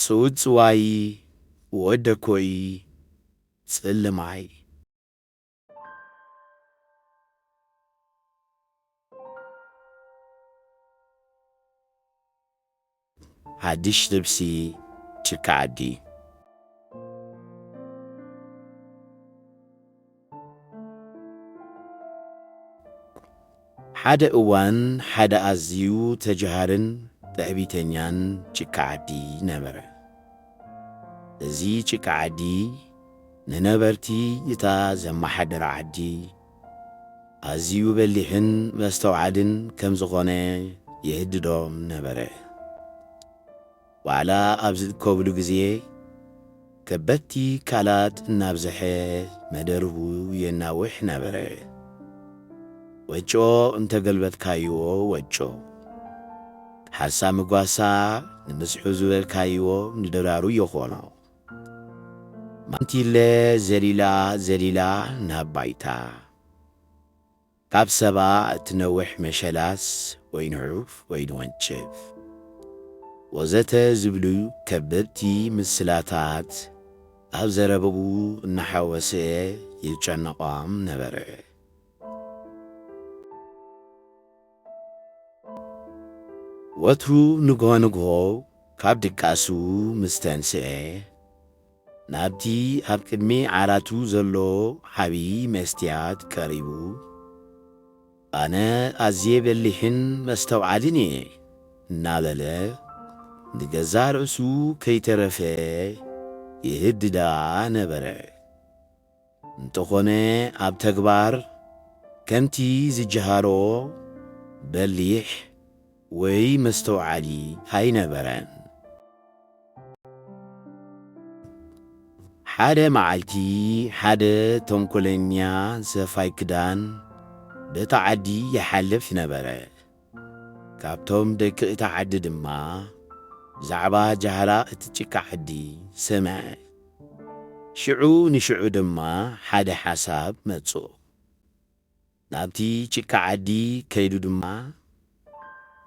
ጽውጽዋይ፣ ወደኮይ፣ ጽልማይ። ሓድሽ ልብሲ ጭቃ ዓዲ። ሓደ እዋን ሓደ ኣዝዩ ተጀሃርን ትዕቢተኛን ጭቃ ዓዲ ነበረ። እዚ ጭቃ ዓዲ ንነበርቲ እታ ዘመሓድር ዓዲ ኣዝዩ በሊሕን መስተውዓልን ከም ዝኾነ ይህድዶም ነበረ። ዋዕላ ኣብ ዝእከብሉ ግዜ ከበድቲ ቃላት እናብዝሐ መደርቡ የናውሕ ነበረ። ወጮ እንተገልበጥካዮ ወጮ፣ ሓሳሚ ጓሳ ንምስሑ ዝበልካዮ ንድራሩ ይኾኖ። ማንቲለ ዘሊላ ዘሊላ ናብ ባይታ። ካብ ሰባ እትነውሕ መሸላስ ወይ ንሑፍ ወይ ንወንጭፍ ወዘተ ዝብሉ ከበድቲ ምስላታት ኣብ ዘረብኡ እናሓወሰ ይጨነቋም ነበረ። ወትሩ ንግሆ ንግሆ ካብ ድቃሱ ምስ ተንስአ፣ ናብቲ ኣብ ቅድሚ ዓራቱ ዘሎ ዓቢ መስትያት ቀሪቡ፣ "ኣነ ኣዝየ በሊሕን መስተውዓልን እየ" እናበለ ንገዛእ ርእሱ ከይተረፈ ይህድዳ ነበረ። እንተኾነ ኣብ ተግባር ከምቲ ዝጀሃሮ በሊሕ ወይ መስተውዓሊ ኣይነበረን። ሓደ መዓልቲ ሓደ ተንኮለኛ ሰፋይ ክዳን በታ ዓዲ ይሓልፍ ነበረ። ካብቶም ደቂ እታ ዓዲ ድማ ብዛዕባ ጃህራ እቲ ጭቃ ዓዲ ሰምዐ። ሽዑ ንሽዑ ድማ ሓደ ሓሳብ መጾ። ናብቲ ጭቃ ዓዲ ከይዱ ድማ፣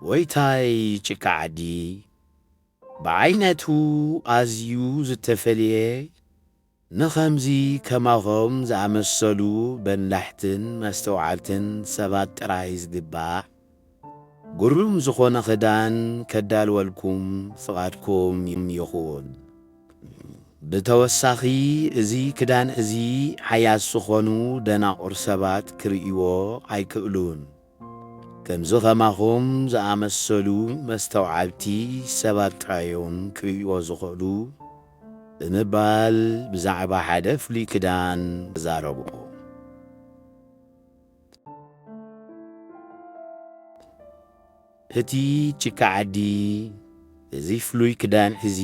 "ወይታይ ጭቃ ዓዲ፣ ብዓይነቱ ኣዝዩ ዝተፈልየ፣ ንኸምዚ ከማኹም ዝኣመሰሉ በላሕትን መስተውዓልትን ሰባት ጥራይ ዝግባእ ግሩም ዝኾነ ክዳን ከዳልወልኩም ፍቓድኩም ይኹን። ብተወሳኺ፣ እዚ ክዳን እዚ ሓያስ ዝኾኑ ደናቑር ሰባት ክርእይዎ ኣይክእሉን። ከምዚ ኸማኹም ዝኣመሰሉ መስተውዓልቲ ሰባት ጥራይ እዮም ክርእይዎ ዝኽእሉ" ብምባል ብዛዕባ ሓደ ፍሉይ ክዳን ተዛረቡ። እቲ ጭቃ ዓዲ፣ እዚ ፍሉይ ክዳን እዚ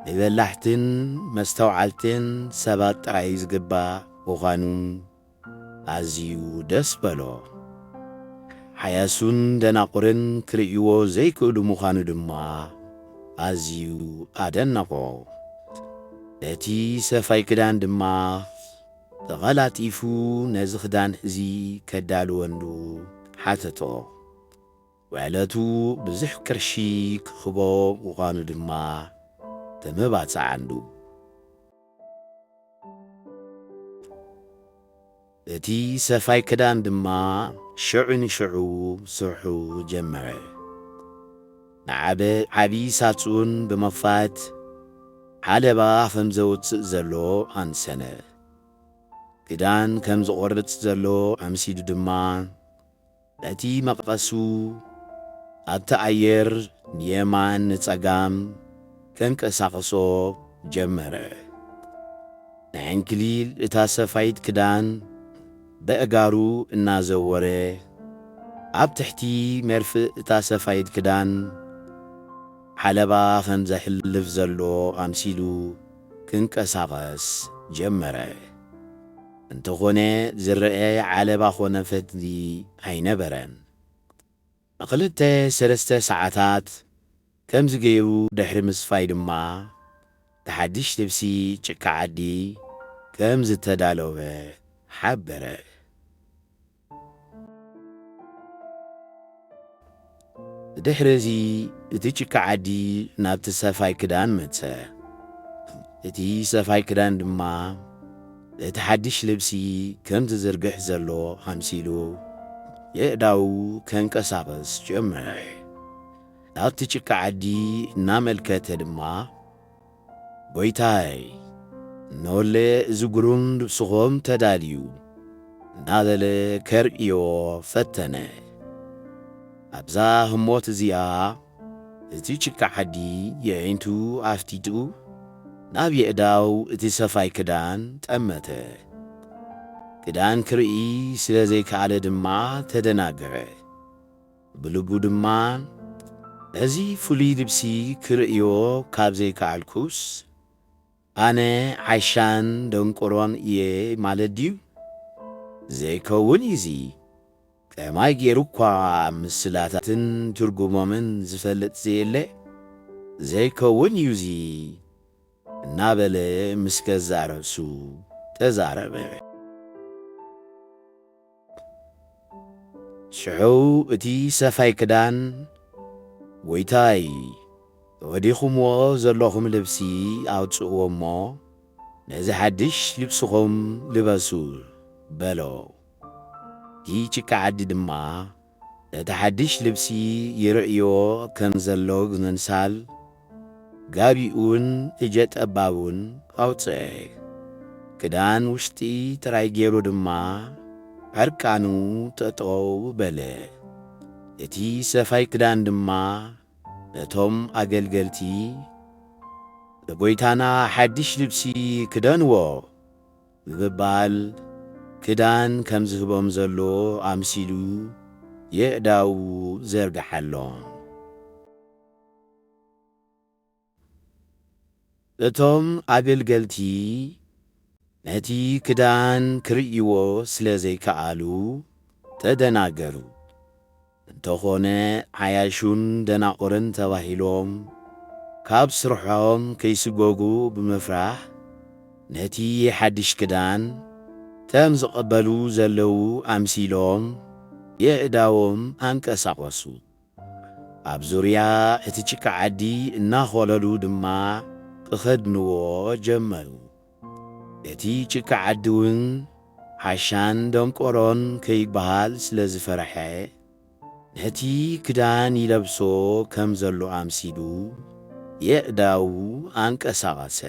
ንበላሕትን መስተውዓልትን ሰባት ጥራይ ዝግባእ ምዃኑ ኣዝዩ ደስ በሎ። ሓያሱን ደናቑርን ክርእይዎ ዘይክእሉ ምዃኑ ድማ ኣዝዩ ኣደነቖ። እቲ ሰፋይ ክዳን ድማ ተቐላጢፉ ነዚ ክዳን እዚ ከዳልወሉ ሓተቶ። ውዕለቱ ብዙሕ ቅርሺ ክህቦ ምዃኑ ድማ ተመባጽዓሉ። እቲ ሰፋይ ክዳን ድማ ሽዑ ንሽዑ ስርሑ ጀመረ። ንዓበ-፣ ዓቢ ሳጹን ብምኽፋት ዓለባ ከም ዘውጽእ ዘሎ ኣምሰለ። ክዳን ከም ዝቖርጽ ዘሎ ኣምሲሉ ድማ ነቲ መቐሱ ኣብቲ ኣየር ንየማን ንጸጋም ከንቀሳቕሶ ጀመረ። ንዕንክሊል እታ ሰፋይት ክዳን በእጋሩ እናዘወረ፣ ኣብ ትሕቲ መርፍእ እታ ሰፋይት ክዳን ዓለባ ከም ዘሕልፍ ዘሎ ኣምሲሉ ክንቀሳቐስ ጀመረ። እንተኾነ ዝረአ ዓለባ ኾነ ፈትሊ ኣይነበረን። ንኽልተ ሰለስተ ሰዓታት ከምዚ ገይሩ ድሕሪ ምስፋይ ድማ፣ እቲ ሓድሽ ልብሲ ጭቃ ዓዲ ከም ዝተዳለወ ሓበረ። ብድሕሪ እዚ እቲ ጭቃ ዓዲ ናብቲ ሰፋይ ክዳን መጸ። እቲ ሰፋይ ክዳን ድማ ነቲ ሓድሽ ልብሲ ከም ዝዝርግሕ ዘሎ ኣምሲሉ የእዳዉ ከንቀሳቐስ ጀመረ። ናብቲ ጭቃ ዓዲ እናመልከተ ድማ፣ "ጐይታይ፣ እነሆለ እዚ ግሩም ልብስኹም ተዳልዩ" እናበለ ከርእዮ ፈተነ። ኣብዛ ህሞት እዚኣ እቲ ጭቃ ዓዲ የዒንቱ ኣፍጢጡ ናብ የእዳው እቲ ሰፋይ ክዳን ጠመተ። ክዳን ክርኢ ስለ ዘይከኣለ ድማ ተደናግረ። ብልቡ ድማ፣ "ነዚ ፍሉይ ልብሲ ክርእዮ ካብ ዘይከኣልኩስ፣ ኣነ ዓሻን ደንቆሮን እየ ማለት ድዩ? ዘይከውን እዩ እዚ። ከማይ ገይሩ እኳ ምስላታትን ትርጉሞምን ዝፈልጥ ዘየለ፣ ዘይከውን እዩ እዚ" እናበለ ምስ ገዛእ ርእሱ ተዛረበ። ሽዑ እቲ ሰፋይ ክዳን፣ "ጐይታይ፣ ተወዲኹምዎ ዘለኹም ልብሲ ኣውጽእዎ እሞ፣ ነዚ ሓድሽ ልብስኹም ልበሱ" በሎ። እቲ ጭቃ ዓዲ ድማ ነቲ ሓድሽ ልብሲ ይርእዮ ከም ዘሎ ብምምሳል፣ ጋቢኡን እጀ ጠባቡን ኣውጽአ። ክዳን ውሽጢ ጥራይ ገይሩ ድማ ዕርቃኑ ጠጠው በለ። እቲ ሰፋይ ክዳን ድማ ነቶም ኣገልገልቲ፣ "ንጐይታና ሓድሽ ልብሲ ክደንዎ" ብምባል፣ ክዳን ከም ዝህቦም ዘሎ ኣምሲሉ የእዳዉ ዘርግሓሎም። እቶም ኣገልገልቲ ነቲ ክዳን ክርእይዎ ስለ ዘይከኣሉ ተደናገሩ። እንተኾነ፣ ዓያሹን ደናቑርን ተባሂሎም ካብ ስርሖም ከይስጎጉ ብምፍራሕ፣ ነቲ ሓድሽ ክዳን ከም ዝቕበሉ ዘለዉ ኣምሲሎም የእዳዎም ኣንቀሳቐሱ። ኣብ ዙርያ እቲ ጭቃ ዓዲ እናኾለሉ ድማ ክኸድንዎ ጀመሩ። እቲ ጭቃ ዓዲ እውን ዓሻን ደንቆሮን ከይበሃል ስለ ዝፈርሐ፣ ነቲ ክዳን ይለብሶ ከም ዘሎ ኣምሲሉ የእዳዉ ኣንቀሳቐሰ።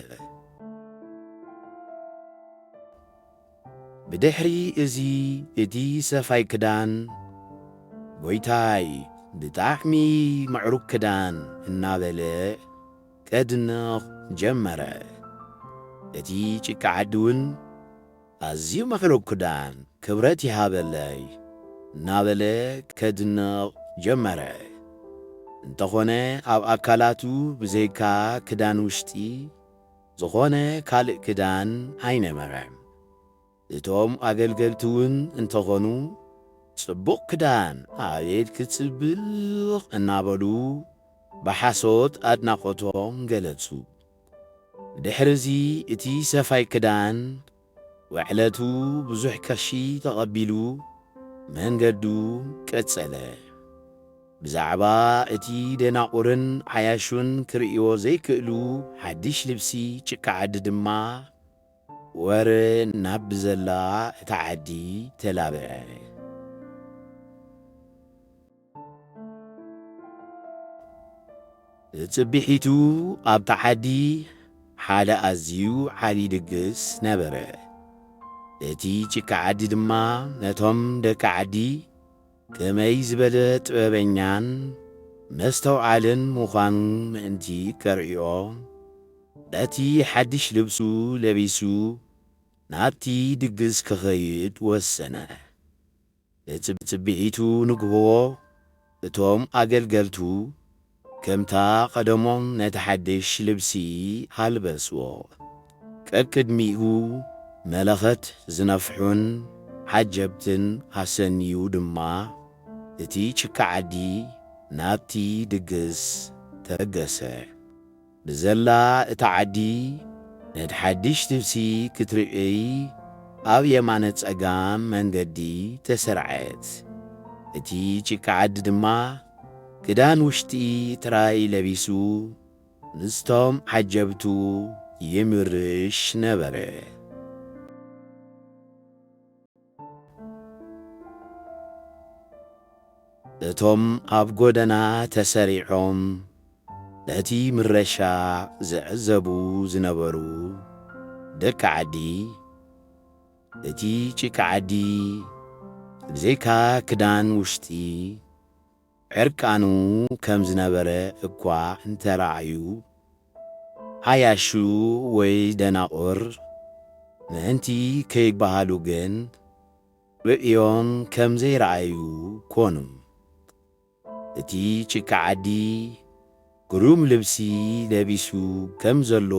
ብድሕሪ እዚ እቲ ሰፋይ ክዳን፣ "ጐይታይ፣ ብጣዕሚ ምዕሩግ ክዳን" እናበለ ከድንቕ ጀመረ። እቲ ጭቃ ዓዲ እውን፣ "ኣዝዩ ምዕሩግ ክዳን፣ ክብረት ይሃበለይ" እናበለ ከድንቕ ጀመረ። እንተኾነ፣ ኣብ ኣካላቱ ብዘይካ ክዳን ውሽጢ ዝኾነ ካልእ ክዳን ኣይነበረን። እቶም ኣገልገልቲ እውን እንተኾኑ፣ "ጽቡቕ ክዳን፣ ኣቤት ክጽብቕ" እናበሉ ብሓሶት ኣድናቖቶም ገለጹ። ድሕሪ እዚ እቲ ሰፋይ ክዳን ውዕለቱ ብዙሕ ቅርሺ ተቐቢሉ መንገዱ ቀጸለ። ብዛዕባ እቲ ደናቑርን ዓያሹን ክርእይዎ ዘይክእሉ ሓድሽ ልብሲ ጭቃ ዓዲ ድማ ወረ ናብ ብዘላ እታ ዓዲ ተላብዐ። ጽብሒቱ ኣብታ ዓዲ ሓደ ኣዝዩ ዓቢ ድግስ ነበረ። እቲ ጭቃ ዓዲ ድማ ነቶም ደቂ ዓዲ ከመይ ዝበለ ጥበበኛን መስተውዓልን ምዃኑ ምእንቲ ከርእዮ፣ ነቲ ሓድሽ ልብሱ ለቢሱ ናብቲ ድግስ ክኸይድ ወሰነ። ብጽብጽቢሒቱ ንግሆ እቶም ኣገልገልቱ ከምታ ቀደሞም ነቲ ሓድሽ ልብሲ ኣልበስዎ። ቀቅድሚኡ መለኸት ዝነፍሑን ዓጀብትን ኣሰንዩ ድማ እቲ ጭቃ ዓዲ ናብቲ ድግስ ተበገሰ። ብዘላ እታ ዓዲ ነቲ ሓድሽ ልብሲ ክትርእይ ኣብ የማነ ጸጋም መንገዲ ተሰርዐት። እቲ ጭቃ ዓዲ ድማ ክዳን ውሽጢ ጥራይ ለቢሱ ምስቶም ዓጀብቱ ይምርሽ ነበረ። እቶም ኣብ ጎደና ተሰሪዖም ነቲ ምረሻ ዝዕዘቡ ዝነበሩ ደቂ ዓዲ፣ እቲ ጭቃ ዓዲ ብዘይካ ክዳን ውሽጢ ዕርቃኑ ከም ዝነበረ እኳ እንተረኣዩ፣ ዓያሹ ወይ ደናቑር ምእንቲ ከይበሃሉ ግን ርእዮም ከም ዘይረኣዩ ኮኑ። እቲ ጭቃ ዓዲ ግሩም ልብሲ ለቢሱ ከም ዘሎ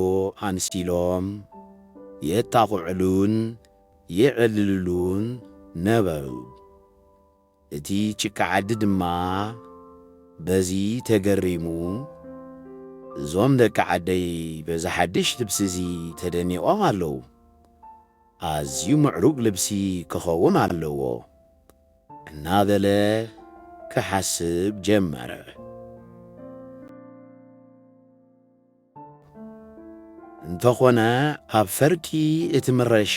ኣምሲሎም የጣቕዕሉን የዕልልሉን ነበሩ። እቲ ጭቃ ዓዲ ድማ በዚ ተገሪሙ፣ "እዞም ደቂ ዓደይ በዚ ሓድሽ ልብሲ እዚ ተደኒቖም ኣለዉ። ኣዝዩ ምዕሩግ ልብሲ ክኸውን ኣለዎ" እናበለ ክሓስብ ጀመረ። እንተኾነ፣ ኣብ ፈርቂ እቲ ምረሻ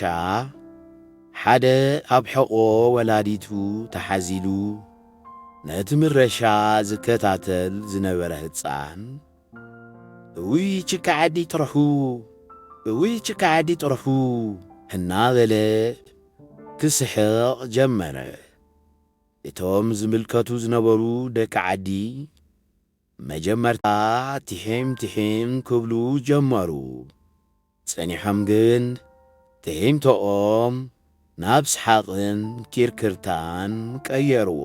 ሓደ ኣብ ሕቖ ወላዲቱ ተሓዚሉ ነቲ ምረሻ ዝከታተል ዝነበረ ህጻን፣ "እውይ ጭቃ ዓዲ ጥርሑ፣ እውይ ጭቃ ዓዲ ጥርሑ" እናበለ ክስሕቕ ጀመረ። እቶም ዝምልከቱ ዝነበሩ ደቂ ዓዲ መጀመርታ ቲሒም ቲሒም ክብሉ ጀመሩ። ጸኒሖም ግን ትሒምቶኦም ናብ ሰሓቕን ኪርክርታን ቀየርዎ።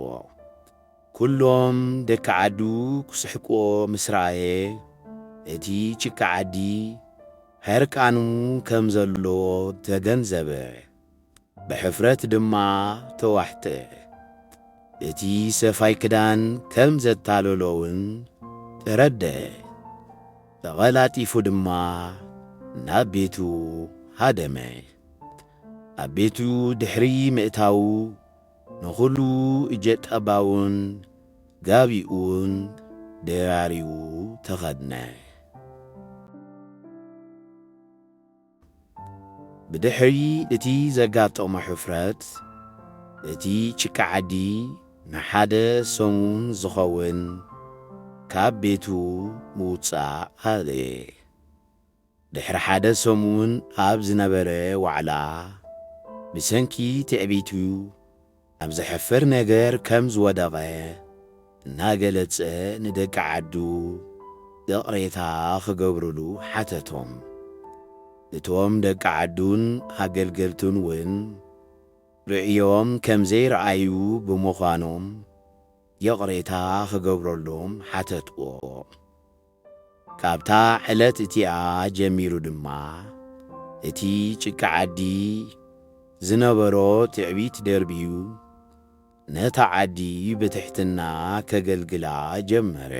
ኩሎም ደቂ ዓዱ ክስሕቅዎ ምስ ረኣየ፣ እቲ ጭቃ ዓዲ ሕርቃኑ ከም ዘሎ ተገንዘበ። ብሕፍረት ድማ ተዋሕጠ። እቲ ሰፋይ ክዳን ከም ዘታለሎ'ውን ተረድአ። ተቐላጢፉ ድማ ናብ ቤቱ ሃደመ። ኣብ ቤቱ ድሕሪ ምእታዉ፣ ንኹሉ እጀጣባውን ጋቢኡን ደራሪቡ ተኸድነ። ብድሕሪ እቲ ዘጋጠሞ ሕፍረት፣ እቲ ጭቃ ዓዲ ንሓደ ሰሙን ዝኸውን ካብ ቤቱ ምውጻእ ኣበየ። ድሕሪ ሓደ ሰሙን ኣብ ዝነበረ ዋዕላ፣ ብሰንኪ ትዕቢቱ ኣብ ዘሕፍር ነገር ከም ዝወደቐ እናገለጸ ንደቂ ዓዱ ይቕሬታ ክገብሩሉ ሓተቶም። እቶም ደቂ ዓዱን ኣገልገልቱን እውን ርእዮም ከም ዘይረኣዩ ብምዃኖም ይቕሬታ ክገብረሎም ሓተትዎ። ካብታ ዕለት እቲኣ ጀሚሩ ድማ እቲ ጭቃ ዓዲ ዝነበሮ ትዕቢት ደርብዩ ነታ ዓዲ ብትሕትና ከገልግላ ጀመረ።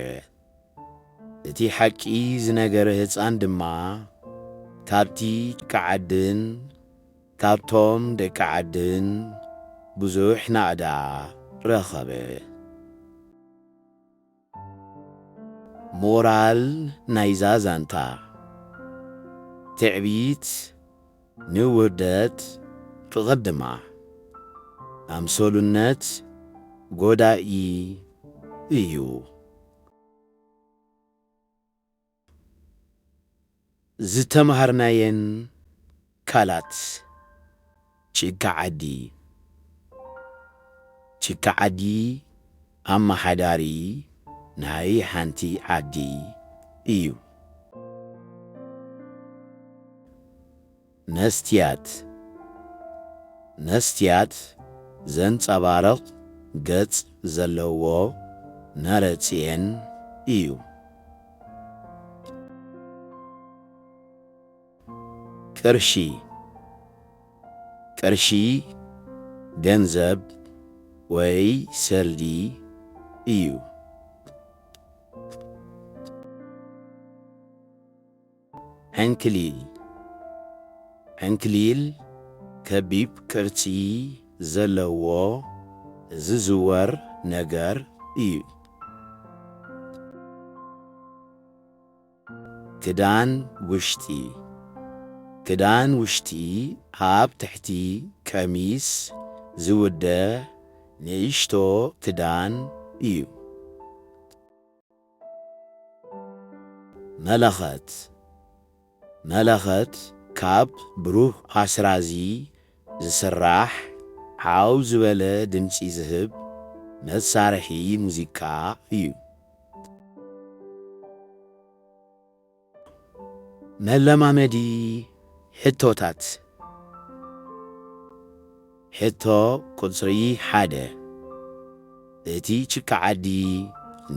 እቲ ሓቂ ዝነገረ ህጻን ድማ ካብቲ ጭቃ ዓድን ካብቶም ደቂ ዓድን ብዙሕ ናእዳ ረኸበ። ሞራል ናይዛ ዛንታ፣ ትዕቢት ንውርደት ትቕድማ፣ ኣምሰሉነት ጎዳኢ እዩ። ዝተማሃርናየን ቃላት። ጭቃ ዓዲ። ጭቃ ዓዲ ኣመሓዳሪ ናይ ሓንቲ ዓዲ እዩ። መስትያት። መስትያት ዘንጸባርቕ ገጽ ዘለዎ መረጽየን እዩ። ቅርሺ። ቅርሺ ገንዘብ ወይ ሰልዲ እዩ። ዕንክሊል። ዕንክሊል ከቢብ ቅርጺ ዘለዎ ዝዝወር ነገር እዩ። ክዳን ውሽጢ። ክዳን ውሽጢ ኣብ ትሕቲ ቀሚስ ዝውደ ንእሽቶ ክዳን እዩ። መለኸት። መለኸት ካብ ብሩህ ኣስራዚ ዝስራሕ ዓው ዝበለ ድምጺ ዝህብ መሳርሒ ሙዚቃ እዩ። መለማመዲ ሕቶታት። ሕቶ ቁጽሪ ሓደ። እቲ ጭቃ ዓዲ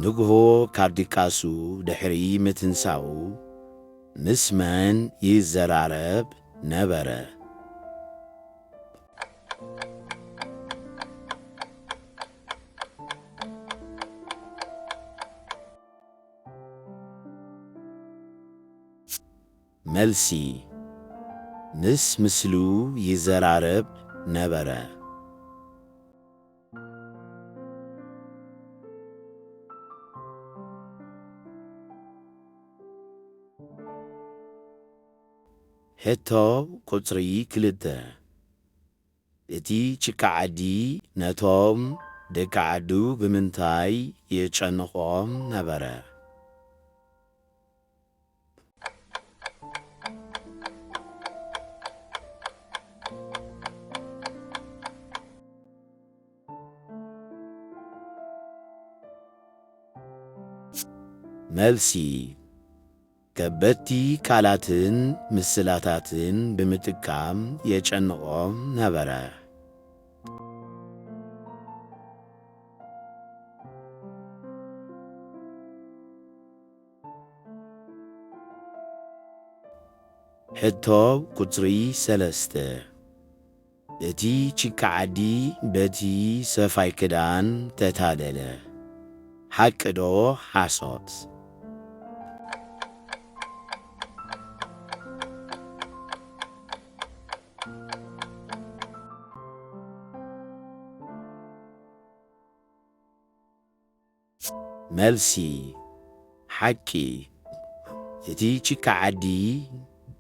ንግሆ ካብ ድቃሱ ድሕሪ ምትንሳኡ ምስ መን ይዘራረብ ነበረ? መልሲ፣ ምስ ምስሉ ይዘራረብ ነበረ። ሕቶ ቁጽሪ ክልተ። እቲ ጭቃ ዓዲ ነቶም ደቂ ዓዱ ብምንታይ የጨንቖም ነበረ? መልሲ፣ ከበድቲ ቃላትን ምስላታትን ብምጥቃም የጨንቖም ነበረ። ሕቶ ቁጽሪ ሰለስተ። እቲ ጭቃ ዓዲ በቲ ሰፋይ ክዳን ተታለለ። ሓቂ ዶ ሓሶት? መልሲ፣ ሓቂ። እቲ ጭቃ ዓዲ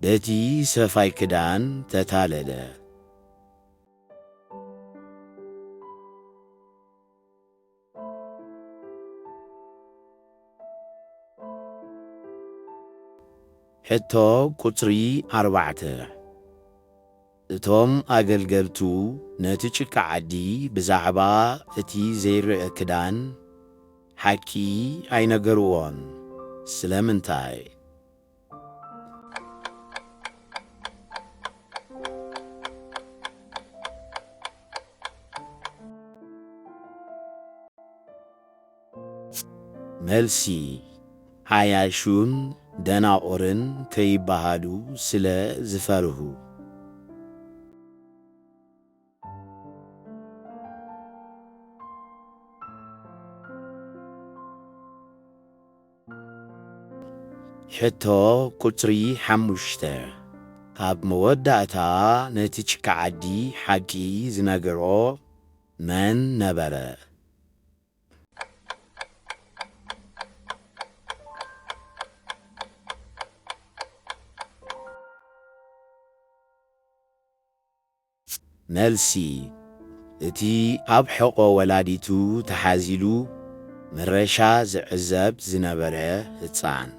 በቲ ሰፋይ ክዳን ተታለለ። ሕቶ ቁጽሪ ኣርባዕተ። እቶም ኣገልገልቱ ነቲ ጭቃ ዓዲ ብዛዕባ እቲ ዘይረኣ ክዳን ሓቂ ኣይነገርዎን። ስለምንታይ? መልሲ፣ ዓያሹን ደናቑርን ከይበሃሉ ስለ ዝፈርሁ። ሕቶ ቁጽሪ ሓሙሽተ። ኣብ መወዳእታ ነቲ ጭቃ ዓዲ ሓቂ ዝነገሮ መን ነበረ? መልሲ፣ እቲ ኣብ ሕቖ ወላዲቱ ተሓዚሉ ምረሻ ዝዕዘብ ዝነበረ ህጻን።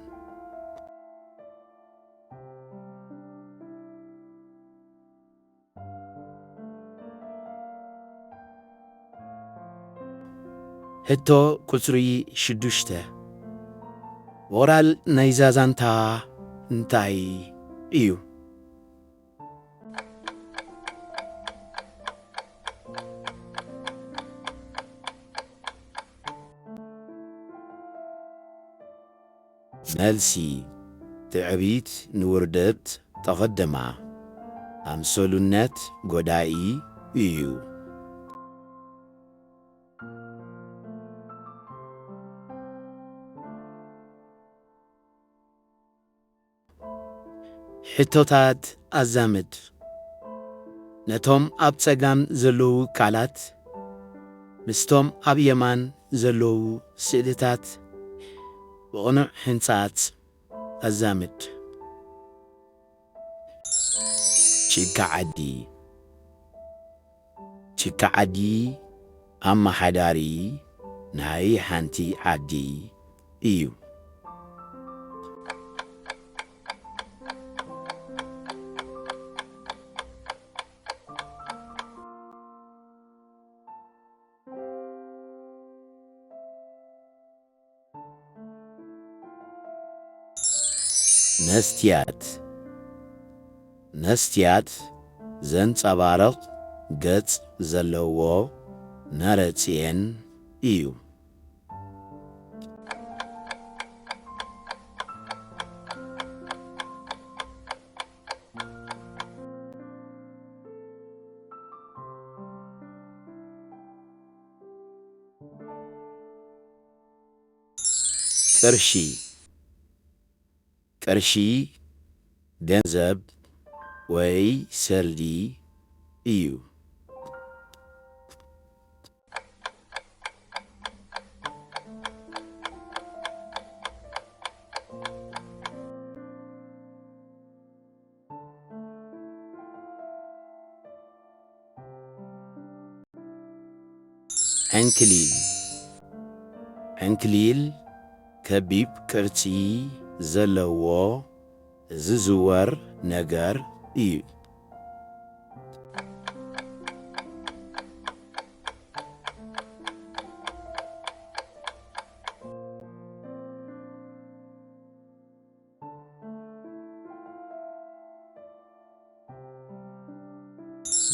ሕቶ ቁጽሪ ሽዱሽተ። ሞራል ናይዛ ዛንታ እንታይ እዩ? መልሲ፣ ትዕቢት ንውርደት ተቐደማ፣ ኣምሰሉነት ጎዳኢ እዩ። ሕቶታት ኣዛምድ። ነቶም ኣብ ጸጋም ዘለዉ ቃላት ምስቶም ኣብ የማን ዘለዉ ስእልታት ብቕኑዕ ሕንጻጽ። ኣዛምድ። ጭካ ዓዲ። ጭካ ዓዲ ኣመሓዳሪ ናይ ሓንቲ ዓዲ እዩ። መስትያት። መስትያት ዘንጸባርቕ ገጽ ዘለዎ መረጽኤን እዩ። ቅርሺ። ቅርሺ ገንዘብ ወይ ሰልዲ እዩ። ዕንክሊል። ዕንክሊል ከቢብ ቅርጺ ዘለዎ ዝዝወር ነገር እዩ።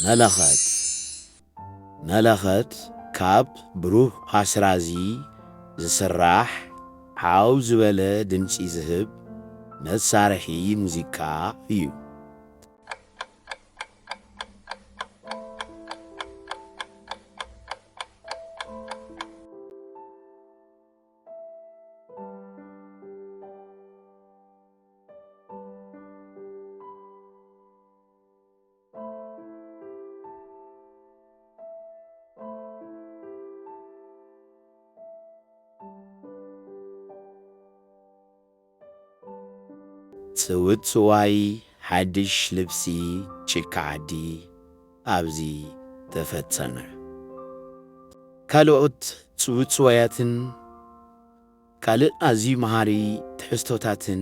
መለኸት። መለኸት ካብ ብሩህ ኣስራዚ ዝስራሕ ዓው ዝበለ ድምጺ ዝህብ መሳርሒ ሙዚቃ እዩ። ጽውጽዋይ ሓድሽ ልብሲ ጭቃ ዓዲ ኣብዚ ተፈጸመ። ካልኦት ጽውጽዋያትን ካልእ ኣዝዩ መሃሪ ትሕዝቶታትን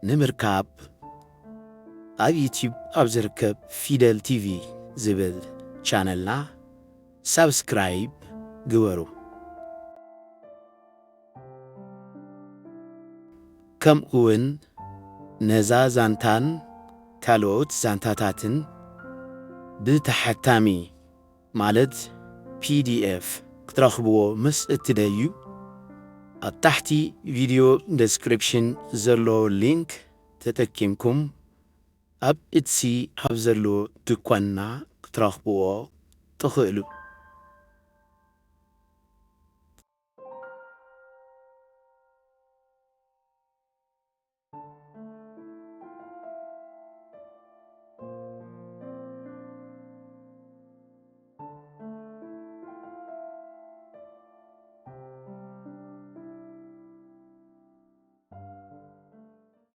ንምርካብ ኣብ ዩትዩብ ኣብ ዝርከብ ፊደል ቲቪ ዝብል ቻነልና ሳብስክራይብ ግበሩ። ከምኡውን ነዛ ዛንታን ካልኦት ዛንታታትን ብተሓታሚ ማለት ፒ ዲ ኤፍ ክትረኽብዎ ምስ እትደልዩ፣ ኣብ ታሕቲ ቪድዮ ዴስክሪፕሽን ዘሎ ሊንክ ተጠቂምኩም ኣብ ኢትሲ ኣብ ዘሎ ድኳንና ክትረኽብዎ ትኽእሉ።